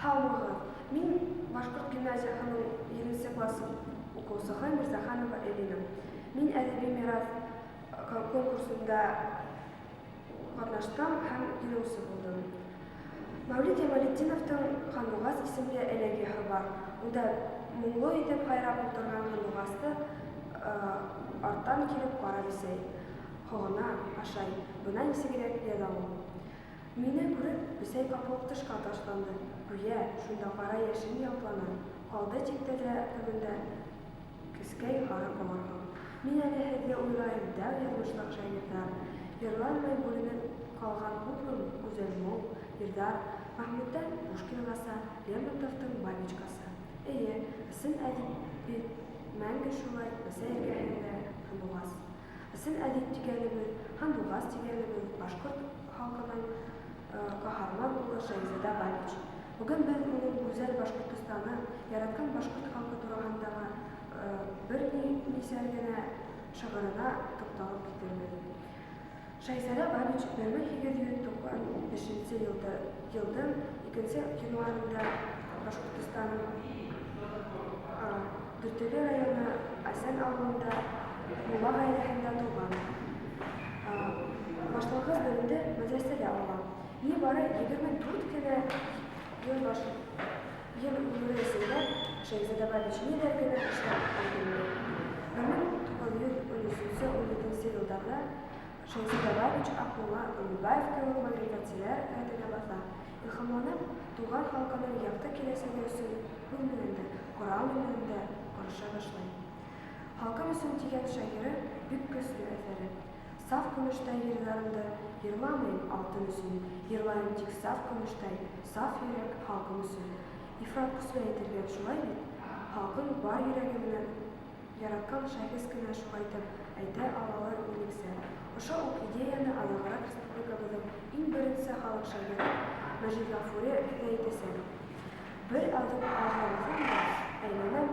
Һаумыһығыҙ! Мин башҡорт гимназияһының 7-нсе классы уҡыусыһы Мирзаханова Элина. Мин әҙәби мираҫ конкурсында ҡатнаштым һәм еңеүсе булдым. Мәүлит Ямалетдиновтың Һандуғас исемле элегияһы бар. Унда моңло итеп һайрап ултырған һандуғасты арттан килеп ҡара бесәй һоғона, ашай. Бына нисегерәк яза ул. Мине күреп, бесәй ҡапыл тышҡа ташланды. Гүйә, шунда ҡара йәшен ялтланы. Ҡалды тик тәҙрә төбөндә кескәй һары ҡомарғы. Мин әле һеҙҙе уйлайым, дәү яҙмышлыҡ шағирҙар. Йырланмай бүленеп ҡалған күпме гүзәл моң, йырҙар, Мәхмүттән Пушкинғаса, Лермонтовтың Бабичкасы. Эйе, ысын әҙип бит мәңге шулай бесәй эргәһендә һандуғас. Ысын әҙип тигәнебеҙ, һандуғас тигәнебеҙ башҡорт халҡының ҡаһарман улы Шәһзада Бабич. Бөгөн беҙ уның гүзәл Башҡортостаны, яратҡан башҡорт халҡы тураһындағы бер нисә генә шиғырына туҡталып китербеҙ. Шәһзада Бабич 1895 йылдың 2 ғинуарында Башҡортостаның Дүртөйлө районы Әсән ауылында мулла ғаиләһендә тыуған. Башланғыс белемде мәҙрәсәлә ала. Ни бары 24 кенә йыл баш ел ғүмере эсендә Шәһзада Бабич ниҙәр генә эшләп өлгөрмәй. 1913-17 йылдарҙа Шәһзада Бабич Аҡмулла, Өңгөбаев кеүек мәғрифәтселәр рәтенә баҫа. Илһамланып, туған халҡының яҡты киләсәге өсөн һүҙ менән дә, ҡорал менән дә көрәшә башлай. Халҡым өсөн тигән шағиры бик көслө әҫәре. Саф көмөштәй йырҙарымды йырламайым алтын өсөн, Йырлайым тик саф көмөштәй, саф йөрәк халҡым өсөн. Ифрат көслө әйтелгән, шулай бит? Халҡын бар йөрәге менән яратҡан шәхес кенә шулайтып әйтә алалыр минеңсә. Ошо уҡ идеяны аҙағыраҡ республикабыҙҙың иң беренсе халыҡ шағиры Мәжит Ғафури ҙә әйтәсәк. Бер аҙым алға баҫам да, әйләнәм мин.